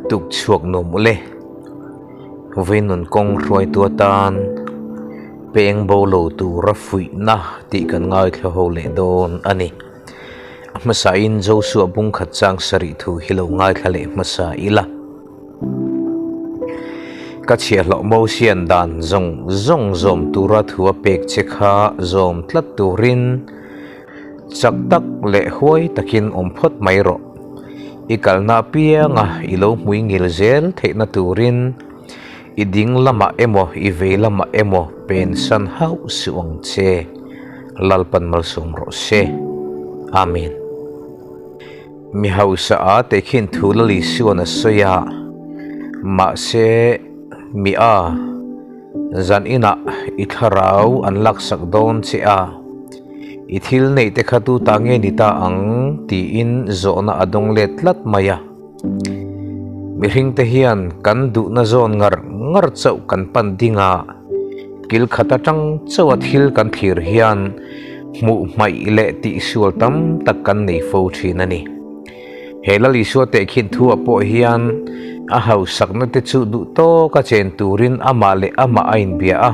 Tuk chhuak nuam ule. Vawiin kawng hruaitu atan peng bo lo tura fuihna tih kan ngaithla ho leh dawn a ni. A hmasain Joshua bung khat chang sarih thu hi lo ngaithla leh hmasa ila. Ka chhiahhlawh Mosian dan zawng zawng zawm tura thu a pek che kha zawm tlat turin chak tak leh huai takin awm phawt mai rawh. I kalna apianga i lo hmui ngil zel theihna turin i ding lamah emaw i vei lamah emaw pensan hauh suh ang che. Lalpan malsawm rawh se. Amen. Mi hausa a tehkhin thu Lal Isuan a sawi a, mahse mi a zan inah i thlarau an laksak dawn che a, i thil neih te kha tu ta nge ni ta ang tiin zawhna a dawng let tlat mai a. Mihring te hian kan duhna zawn ngar ngar chauh kan pan ding a, kil khat atang chauh a thil kan thlir hian hmuh hmaih leh tihsual tam tak kan nei fo thin a ni. He Lal Isua tehkhin thuah pawh hian a hausakna te chu duh tawka chen turin amah leh amah a inbia a.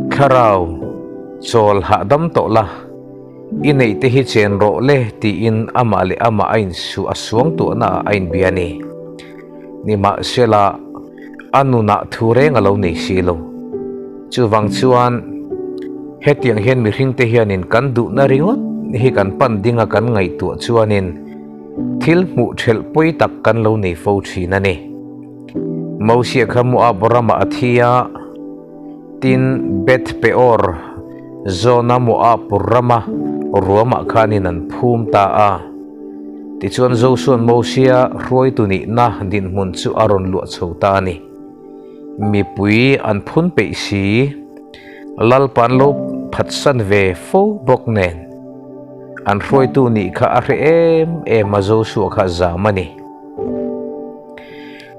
Thlarau, chawl hahdam tawh la, i neih te hi chen rawh le tiin amah leh amah a insuh a suang tuahna ah a inbia a ni. Nimahsela, a nunah thu reng a lo nei si lo. Chuvang chuan, hetiang hian mihring te hianin kan duhna ringawt hi kan pan dinga kan ngaihtuah chuanin thil hmuh thelh pawi tak kan lo nei fo thin a ni. Mosia kha Moab ramah a thi a. Tin, Beth Peor zawna Moab rama ruamah khanin an phum ta a. Tichuan Josua'n Mosia hruaitu nihna dinhmun chu a rawn luah chho ta a ni. Mipui an phun peih si, Lalpa an lo phatsan ve fo bawk nen, an hruaitu nih kha a hre em em a Josua kha zam a ni.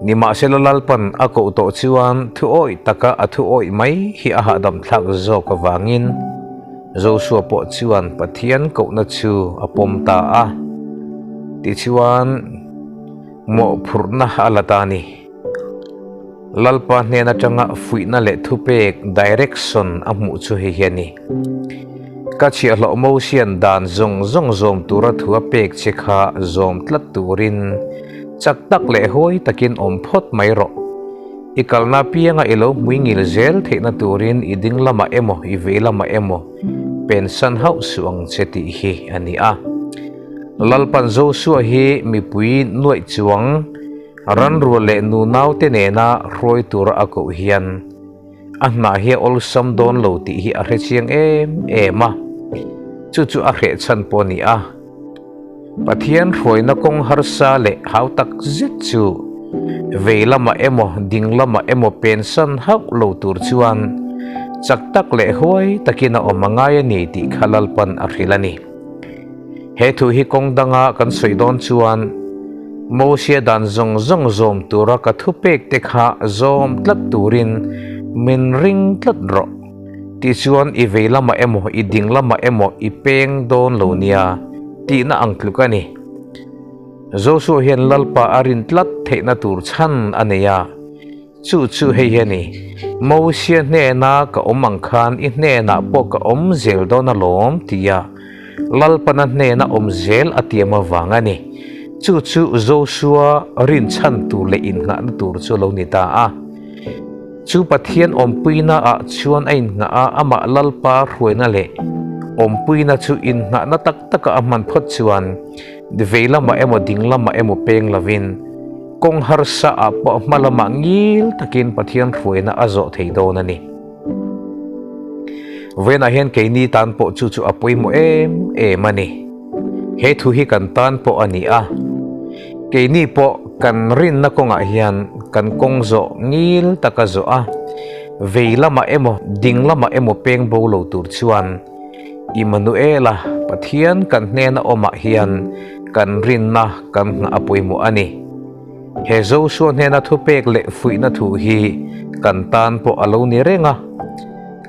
Nimahsela Lalpan a koh tawh chuan thu awih taka a thu awih mai hi a hahdam thlak zawk avangin Joshua pawh chuan Pathian kohna chu a pawm ta a. Tichuan, mawhphurhna a la ta a ni. Lalpa hnen atanga fuihna leh thupek, direction, a hmuh chu hei hi a ni. Ka chhiahhlawh Mosian dan zawng zawng zawm tura thu a pek che kha zawm tlat turin Chak tak leh huai takin awm phawt mai rawh. I kalna pianga i lo hmui ngil zel theihna turin i ding lamah emaw i vei lamah emaw pensan hauh suh ang che tih hi a ni a. Lalpan Joshua hi mipui nuaih chuang ranrual leh nunaute nena hruai tura a koh hian a hnah hi a awlsam dawn lo tih hi a hre chiang em em a, chu chu a hreh chhan pawh a ni a. Pathian hruaina kawng harsa leh hau tak zet chu vei lamah emaw ding lamah emaw pensan hauh lo tur chuan chak tak leh huai takin a awm a ngai a ni tih kha Lalpan a hrilh a ni. He thu hi kawng danga kan sawi dawn chuan Mosia dan zawng zawng zawm tura ka thupek te kha zawm tlat turin min ring tlat rawh. Tichuan i vei lamah emaw i ding lamah emaw i peng dawn lo nia tihna ang tluk a ni. Joshua hian Lalpa a rin tlat theihna tur chhan a nei a, chu chu hei hi a ni, Mosia hnena ka awm ang khan i hnenah pawh ka awm zel dawn alawm tia Lalpana hnena awm zel a tiam avang a ni. Chu chu Joshua rin chhan tur leh innghahna tur chu a lo ni ta a. Chu Pathian awmpuina ah chuan a innghah a, amah Lalpa hruaina leh awmpuina chu innghahna tak taka a hman phawt chuan vei lamah emaw ding lamah emaw peng lovin kawng harsa ah pawh hma lamah ngil takin Pathian hruaina a zawh thei dawn a ni. Vawiinah hian keini tan pawh chu chu a pawimawh em em a ni. He thu hi kan tan pawh a ni a. Keini pawh kan rinna kawngah hian kan kawng zawh ngil taka zawh a, vei lamah emaw ding lamah emaw peng bo lo tur chuan Immanuela Pathian kan hnena awmah hian kan rinna kan nghah a pawimawh a ni. He Joshua hnena thupek leh fuihna thu hi kan tan pawh a lo ni reng a,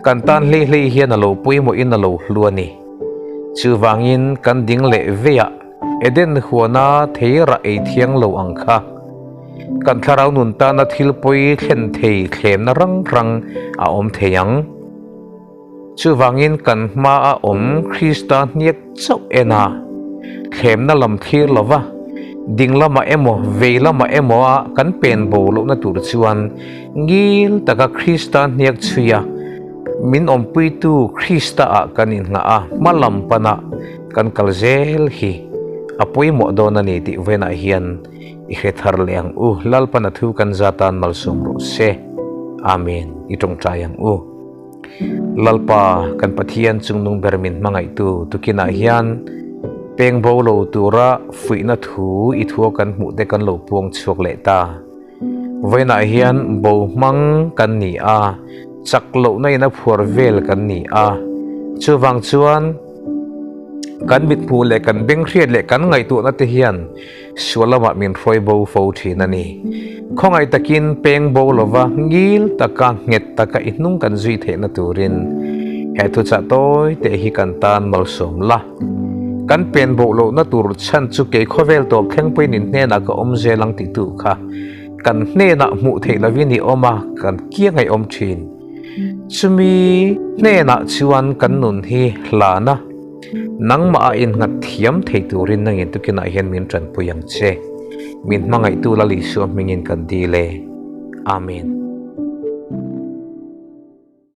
kan tan hlei hlei hian a lo pawimawhin a lo hlu a ni. Chuvangin kan ding leh veiah Eden huana thei rah ei thiang lo ang kha. Kan thlarau nun tana thil pawi thlen thei thlemna rang rang a awm thei ang. Chuvangin kan hmaa awm Krista hniak chauh en a, thlemna lam thlir lo va, ding lamah emaw vei lamah emaw a kan pen bo lohna tur chuan ngil taka Krista hniak chhui a, min awmpuitu Krista-ah kan innghah a, hma lam pana kan kal zel hi a pawimawh dawn a ni tih vawiinah hian i hre thar leh ang u. Lalpan a thu kan za tan malsawm rawh se. Amen. I tawngtai ang u. Lalpa, kan Pathian chungnung ber min hmangaihtu tukinah hian peng bo lo tura fuihna thu i thua kan hmuh te kan lo puang chhuak leh ta. Vawiinah hian bo hmang kan ni a, chak lohna in a phuar vel kan ni a. Chuvang chuan kan mithmuh leh kan benghriat leh kan ngaihtuahna te hian Sual lamah min hruai bo fo thin a ni. Khawngaih takin peng bo lova ngil taka nghet taka i hnung kan zui theihna turin he thuchah tawi teh hi kan tan malsawm la. Kan pen bo lohna tur chhan chu kei khawvel tawp thleng pawhin in hnenah ka awm zel ang ti tu kha kan hnenah hmuh theih lovin i awm a, kan kiang a i awm thin. Chumi hnenah chuan kan nun hi hlan a. Nangmah a innghat thiam thei turin nangin tukinah hian min tanpui ang che. Min hmangaihtu Lal Isua hmingin kan dil e. Amen.